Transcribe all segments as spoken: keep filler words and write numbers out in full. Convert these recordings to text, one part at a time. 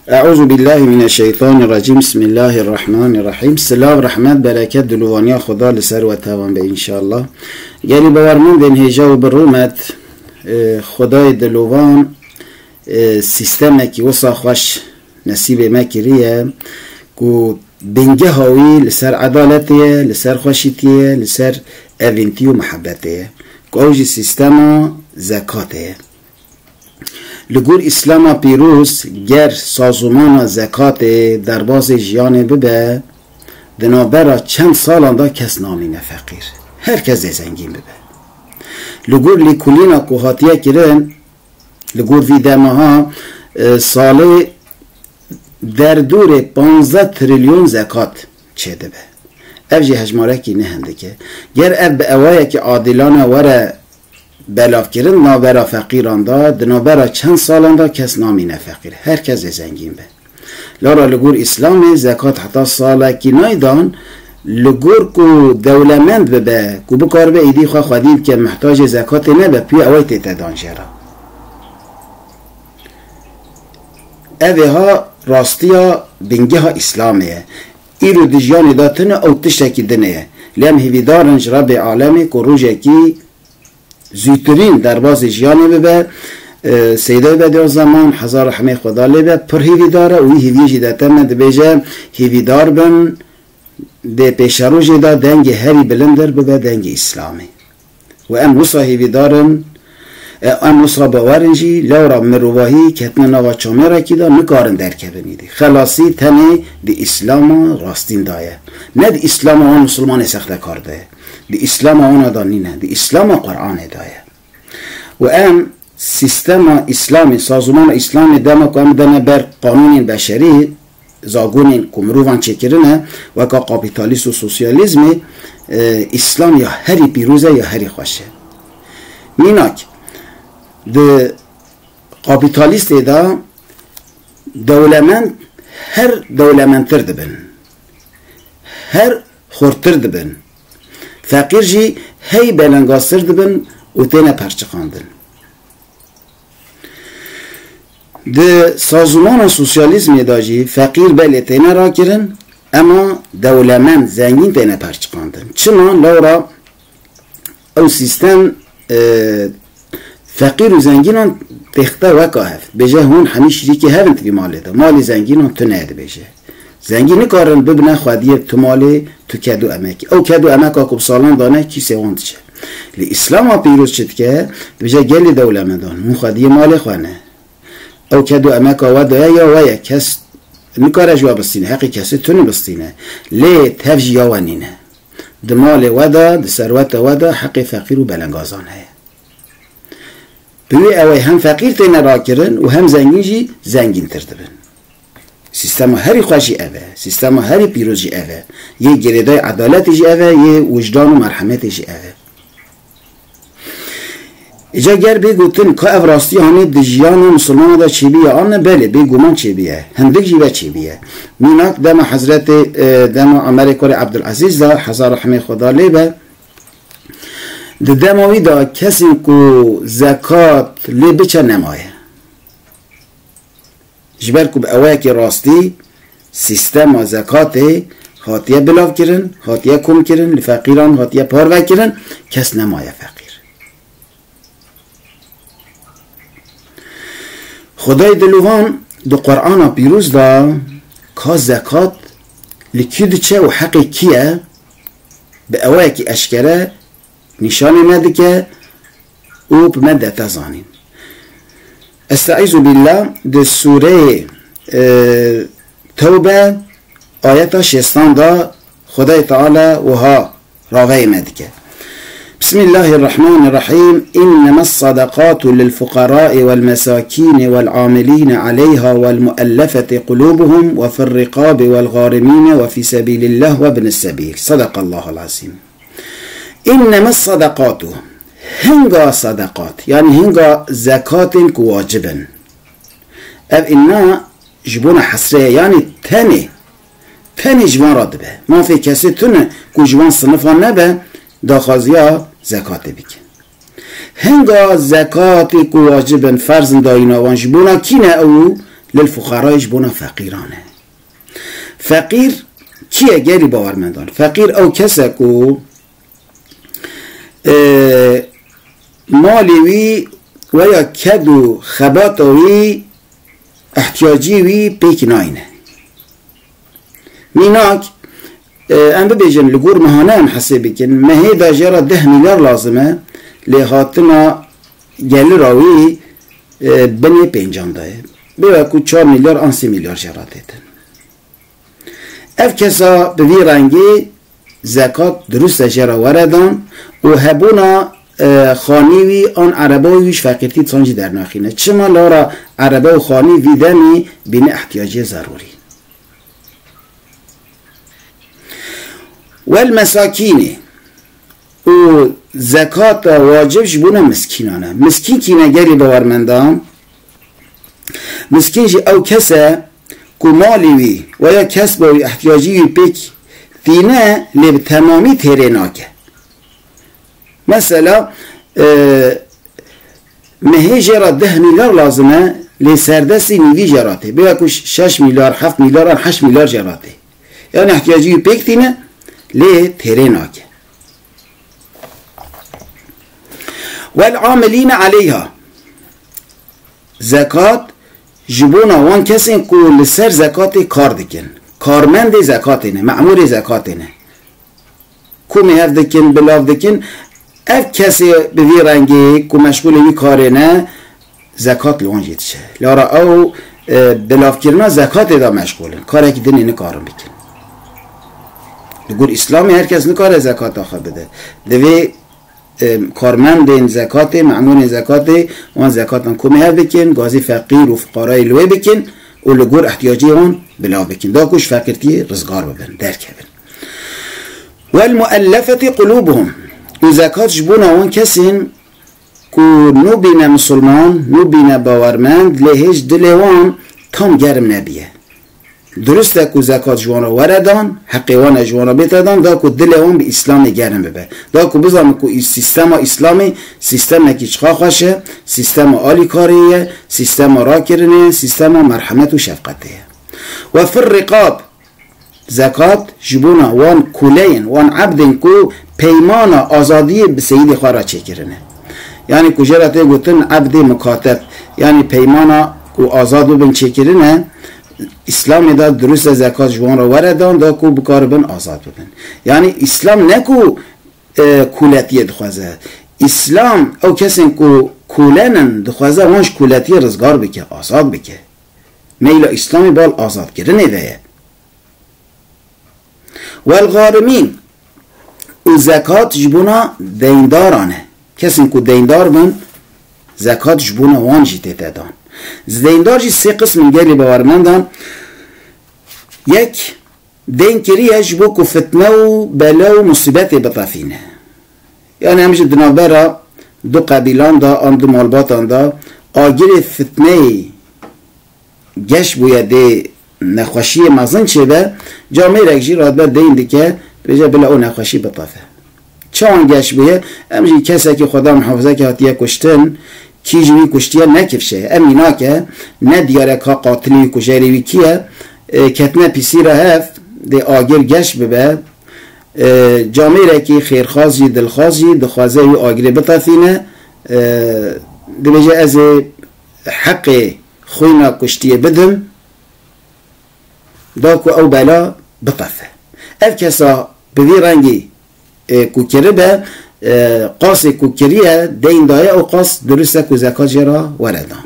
Eûzubîllahimineşşeytanirrecîm. Bismillahirrahmanirrahîm. Silav, rehmet, bereket, dilûvaniya Xweda li ser we tevan be înşallah. Gelî bawermendên hêja û bi rûmet, e, Xwedayê dilûvan, e, sîstemekî wisa xweş nesîbê me kiriye ku bingeha wî li ser edaletê ye, li ser xweşîtiyê ye, li ser evîntî û mihebetê ye, ku ew jî sîstema zekatê ye. Li gor Îslama pîroz, ger sazûmana zekatê derbazê jiyanê bibe, di navbera çend salan de kes namîne feqîr. Her kes dê zengîn bibe. Li gor lêkolîna ku hatiye kirin, li gor vî dema ha, e, salê derdorê panzdeh trilyon zekat çêdibe. Ev jî hejmarekî ne hindik e. Ger ev bi ewayekî adilane were belavkirin, navbera feqîran de, di navbera çend salan de kes namîne feqîr. Her kes ê zengîn be. Lewra li gor Îslamê zekat heta salekî naydan, li gor ku dewlemend bibe, ku bikaribe êdî xwe xwedî bike, mihtacê zekatê nebe, piyê ewê tête dan jê re. Ev ê ha rastiya bingeha Îslamê ye. Îro di jiyanê de tune ew tiştekî din e. Lê em hêvîdar in ji Rebbê alemê ku rojekî zûtirîn derbazê jiyanê bibe. E, Seydê Bediüzzeman, hezar rehmê Xweda lê be, pir hêvîdar e û wî hêviyê jî dete me, dibêje, hêvîdar bin, dê pêşerojê de dengê herî bilindir bibe dengê Îslamê. Û em wisa hêvîdar in, e, em wisa bawer in jî, lewra mirovahî ketine nava çamêrekî de, nikarin derkevin êdî. Xelasî tenê di Îslama rastîn de ye. Ne di Îslama wan misilmanê sextekar de ye. Di Îslama wana de nîne. Di Îslama Qur'anê de ye. Û em sîstema Îslamê, sazûmana Îslamê dema ku em dene ber qanûnên beşerî, zagonên ku mirovan çêkirine, weka kapîtalîst û sosyalîzmê, e, Îslam ya herî pîroz e, ya herî xweş e. Mînak, di kapîtalîstê de dewlemend her dewlemendtir dibin. Her xurttir dibin. Feqîr jî hey belengaztir dibin û têne perçiqandin. Di sazûmana sosyalîzmê de jî feqîr belê têne rakirin, ema dewlemend, zengîn têne perçiqandin. Çima? Lewra ew sîstem, e, feqîr û zengînan têxte weka hev. Dibêje, hûn hemî şirîkê hev in di vî malê de. Malê zengînan tune ye, dibêje. Zengîn nikarin bibine xwediyê tu malê, tu ked û emekî. Ew ked û emeka ku bi salan dane, kîsê wan diçe. Lê Îslama pîroz çi dike? Dibêje, gelê dewlemendan, hûn xwediyê malê xwe ne. Ew ked û emeka we de ye ya we ye. Kes nikare ji we bistîne, heqê kesê tune bistîne. Lê tev jî ya we nîne. Di malê we de, di serweta we de heqê feqîr û belengazan heye. Bi wê ewê hem feqîr têne rakirin û hem zengîn jî zengîntir dibin. Sîstema herî xweş jî ev e. Sîstema herî pîroz jî ev e. Yê girêdayî edaletê jî ev e, yê wijdan û merhemetê jî ev e. Îca ger bê gotin ka ev rastî hanê di jiyana misilmana de çêbûye an ne, belê, bêguman çêbûye. Hindik jî ve çêbûye. Mînak dema Hezretê, e, dema Omerê kurê Ebdulezîz de, hezar rehmê Xweda lê be, di dema wî de kesên ku zekat lê biçe nemaye. Ji ber ku bi ewayekî rastî sîstema zekatê hatiye bilavkirin, hatiye komkirin, li feqîran hatiye parvekirin, kes nemaye feqîr. Xwedayê dilovan di Qur'ana pîroz de ka zekat li kî diçe û heqê kî ye, bi ewayekî eşkere nîşanê me dike û bi me dete zanîn. Estaizu billah, di sûreyê, e, Tewbe, ayeta şêstan de Xwedayê Teala wiha raveyê me dike. بسم الله الرحمن الرحيم. إنما الصدقات للفقراء والمساكين والعاملين عليها والمؤلفة قلوبهم وفي الرقاب والغارمين وفي سبيل الله وابن السبيل. صدق الله العظيم. إنما الصدقات. Hinga sedeqat, yani hinga zekatên ku wacib in. Ev inna ji bona hesrê ye, yani tenê, tenê ji van re dibe. Mafê kesê tune ku ji van sinifan nebe, daxwaziya zekatê bike. Hinga zekatê ku wacib in, ferz in dayîna wan, ji bona kî ne ew? Lil fuqara ji bona feqîran e. Feqîr kî ye gelî bawermendan? Feqîr ew kes e ku, e, malê wî weya ked û xebata wî ihtiyacî wî pêk nayne. Mînak, e, em bibêjin, li gor mehane em hesê bikin, mehê de jê re deh milyar lazim e, lê hatina gelira wî, e, binê pêncan de ye. Bê wekû çar milyar an sê milyar jê re têtin. Ev kesa bi vî rengî zekat dirust e jê re were dan û hebûna, e, xanî wî an ereba wî ji feqîrtî çand jî dernaxîne. Çima lara erebe û xanî vî demî bîne ihtiyacê zerûrî. Wel mesakînê û zekata wacib ji bona miskînan e. Miskîn kî ne gelî bawermendan? Miskîn jî ew kes e ku malê wî weya kesba wî ihtiyacî wî pêk tîne lê bi temamî têrê nake. Mesela, e, mehê jê re deh milyar lazim e, lê serdestî nîvî jê re tê. Bê ku şeş milyar, heft milyar an heşt milyar jê re tê. Yani ihtiyacî wî pêk tîne, lê têrê nake. Wel amilîne aleyha. Zekat ji bona wan kesên ku li ser zekatê kar dikin. Karmendê zekatê ne, memûrê zekatê ne. Komê hev dikin, bilav dikin. Ev kesê bi vî rengê ku meşgûlê wî karê ne, zekat li wan jî diçe. Lara ew, e, bilavkirina zekatê de meşgûl in. Karekî din ê nikarin bikin. Li gor Îslamê her kes nikare zekata xwe bide. Divê, e, karmendên zekatê, memûrên zekatê, wan zekatan komê hev bikin, gazî feqîr û fuqarayê li wê bikin û li gor ihtiyacê wan bilav bikin. Da ku ji feqîrtiyê rizgar bibin, derkevin. Wel muellefeti qulubuhum. Û zekat ji bona wan kesên ku nûbîne misilman, nûbîne bawermend, lê hêj dilê wan tam germ nebiye. Dirust e ku zekat ji wan re were dan, heqê wan e ji wan re bête dan, da ku dilê wan bi Îslamê germ bibe. Da ku bizanin ku î-, sîstema Îslamê sîstemekî çiqa xweş e, sîstema alîkariyê ye, sîstema rakirinê ye, sîstema merhemet û şefqetê ye. Ve fir riqab, zekat ji bona wan kûleyên, wan ebdên ku peymana azadiyê bi seyîdê xwe re çêkirine. Yani ku jê re tê gotin ebdê mukateb, yani peymana ku azad bibin çêkirine, Îslamê de dirust e zekat ji wan re were dan, da ku bikaribin azad bibin. Yani Îslam ne ku, e, kûletiyê dixwaze. Îslam ew kesên ku kûlen in dixwaze wan ji kûletiyê rizgar bike, azad bike. Meyla Îslamê bal azadkirinê de ye. Wel garimîn, û zekat ji bona deyndaran e. Kesên ku deyndar bin, zekat ji bona wan jî tête dan. Ji deyndar jî sê qism in gelî bawermendan. Yek, deyn kiriye ji bo ku fitne û bela û musîbetê bitefîne. Yani em jî di navbera du qebîlan de an du malbatan de agirê fitneyê geş bûye dê nexweşiyê mezin çêbe, camêrek jî radibe deyn dike, dibêje bila ew nexweşî bitefe. Çawan geş bûye? Em jî kesekî Xweda muhafizekî hatiye kuştin, kî ji wî kuştiye ne kifşe ye. Em mînak e, ne diyar e ka qatilî wî kujerê wî kî ye, e, ketine pîsî re hev, dê agir geş bibe, e, camêrekî xêrxwaz jî, dilxwaz jî dixwaze wî agirê bitefîne, e, dibêje ez ê heqê xwîna kuştiyê bidim, da ku ew bela bitefe. Ev kesa bi vî rengî, e, ku kiribe, e, qasê ku kiriye, deyn daye, ew qas dirust e ku zekat jê re were dan.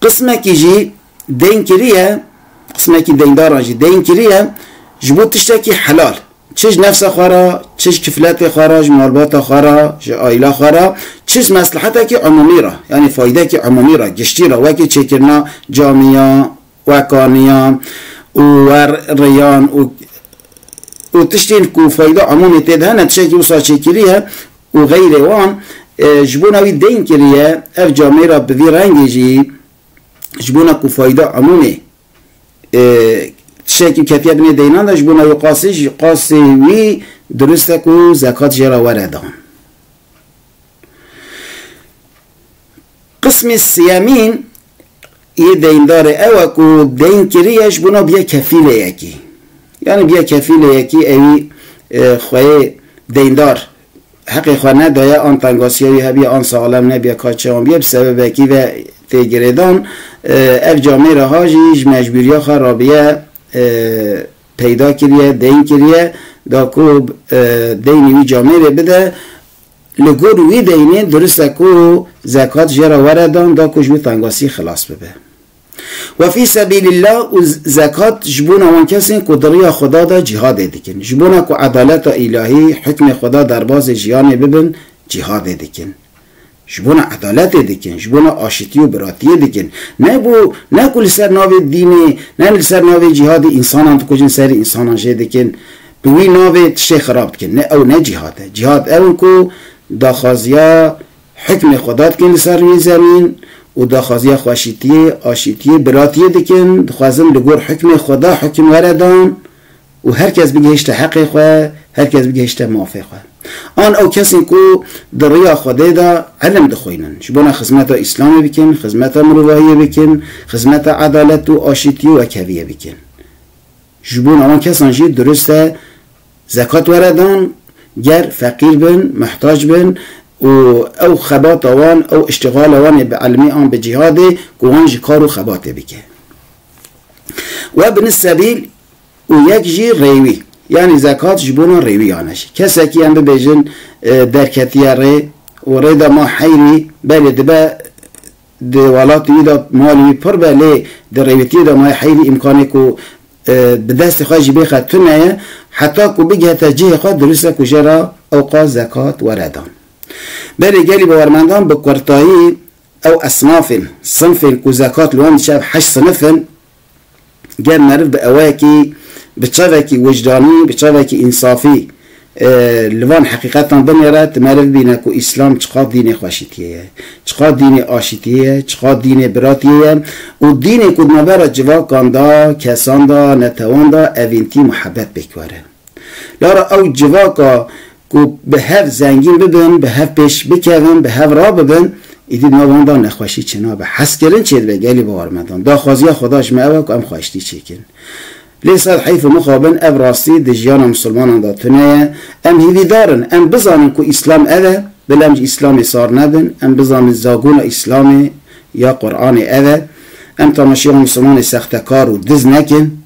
Qismekî jî deyn kiriye, qismekî deyndaran jî deyn kiriye ji bo tiştekî helal. Çi ji nefsa xwe re, çi ji kifletê xwe re, ji malbata xwe re, ji aîla xwe re, çi ji meslehetekî umûmî re, yanî faydekî umûmî re, giştî re, wekî çêkirina camiya, wekaniya û wer riyan û, û tiştên ku fayda umûmî tê de hene, tiştekî wisa çêkiriye û xeyrê wan, e, ji bona wî deyn kiriye, ev camêra bi vî rengê jî ji bona ku fayda umûmî, e, tiştekî ketiye binê deynan de ji bona wî qasî, ji qasê wî dirust e ku zekat jê re were dan. Qismê siyemîn yê deyndarê ew e ku deyn kiriye ji bona biye kefîlê yekî. Yani biye kefîlê yekî ewî, e, xweyê deyndar heqê xwe nedaye, an tengasiya wî hebiye, an saxlem nebiye, ka çi an biye, bi sebebekî ve tê girêdan, e, ev camêra ha jî ji mecbûriya xwe rabiye, e, peyda kiriye, deyn kiriye, da ku, e, deynî wî camêrê bide, li gor wî deynê dirust e ku zekat jê re were dan, da ku ji wî tengasî xilas bibe. Ve fî sebîlillah û z-, zekat ji bona wan kesên ku di riya Xweda de cîhadê dikin. Ji bona ku edaleta îlahî, hukmê Xweda derbazê jiyanê bibin, cîhadê dikin. Ji bona edaletê dikin, ji bona aşitî û biratiyê dikin. Ne bo, ne ku li ser navê dînê, ne li ser navê cîhadê însanan dikujin, serê însanan jê dikin. Bi wî navê tiştê xirab dikin. Ne ew ne cîhad e. Cîhad ew in ku daxwaziya hukmê Xweda dikin li ser rûyê zemîn û daxwaziya xweşîtiyê, aşîtiyê, biratiyê dikin. Dixwazin li gor hukmê Xweda hukim were dan û her kes bigihişte heqê xwe, her kes bigihişte mafê xwe. An ew kesên ku di riya Xwedê de ilim dixwînin, ji bona xizmeta Îslamê bikin, xizmeta mirovahiyê bikin, xizmeta edalet û aşîtiyê û wekheviyê bikin. Ji bona wan kesan jî dirust e zekat were dan, ger feqîr bin, muhtac bin û ew xebata wan, ew îştixala wan ê bi ilmî an bi cîhadê ku wan ji kar û xebatê bike. Ve bin sebîl û yek jî rêwî. Yanî zekat ji bona rêwiyan e jî. Kesekî em bibêjin, e, derketiye rê û rê de ma heyrî, belê dibe di welatî wî de malî wî pir be, lê di rêwîtiyê de ma heyrî îmkanê ku, e, bi destê xwe jî bêxe tune ye, heta ku bigihete cihê xwe dirust e ku jê re ewqa zekat were dan. Belê gelî bawermendan bi kurtayî ew esnafên, sinfên ku zekat li wan diçe ev heşt sinif in, ger meriv bi ewekî, bi çavekî wijdanî, bi çavekî însafî, e, li van heqîqetan binêre, tu meriv bîne ku Îslam çiqas dînê xweşîtiyê ye, çiqas dînê aşîtiyê ye, çiqas dînê biratiyê ye û dînê ku di navbera civakan de, kesan de, netewan de evîntî, muhebet pêk were. Lara ew civaka ku bi hev zengîn bibin, bi hev pêş bikevin, bi hev rabibin, îdî di nav wan de nexweşî çênabe. Hezkirin çêdibe gelî bawermendan. Daxwaziya Xweda ji me ew e ku em xweştî çêkin. Lê ser heyf û mixabin ev rastî di jiyana misilmanan de tune ye. Em hîvîdar in, em bizanin ku Îslam ev e, bila em ji Îslamê sar nebin, em bizanin zagona Îslamê ya Qur'anê ev e. Em tamaşeya misilmanê sextekar û diz nekin.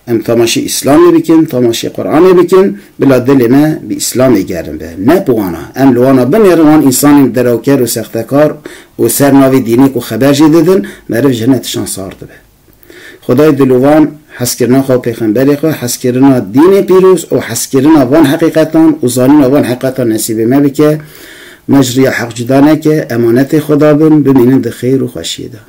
Em tamaşê Îslamê bikin, tamaşê Qur'anê bikin, bila dilê me bi Îslamê germ be. Ne bi wana. Em li wana binêrin, wan însanên derewker û sextekar û ser navê dînê ku xeber jê didin, meriv ji hine tiştan sar dibe. Xwedayê dil û van hezkirina xwe û pêxemberê xwe, hezkirina dînê pîroz û hezkirina van heqîqetan û zanîna van heqîqetan nesîbê me bike. Me ji riya heq cuda neke, emanetê Xweda bin, bimînin di xêr û xweşiyê de.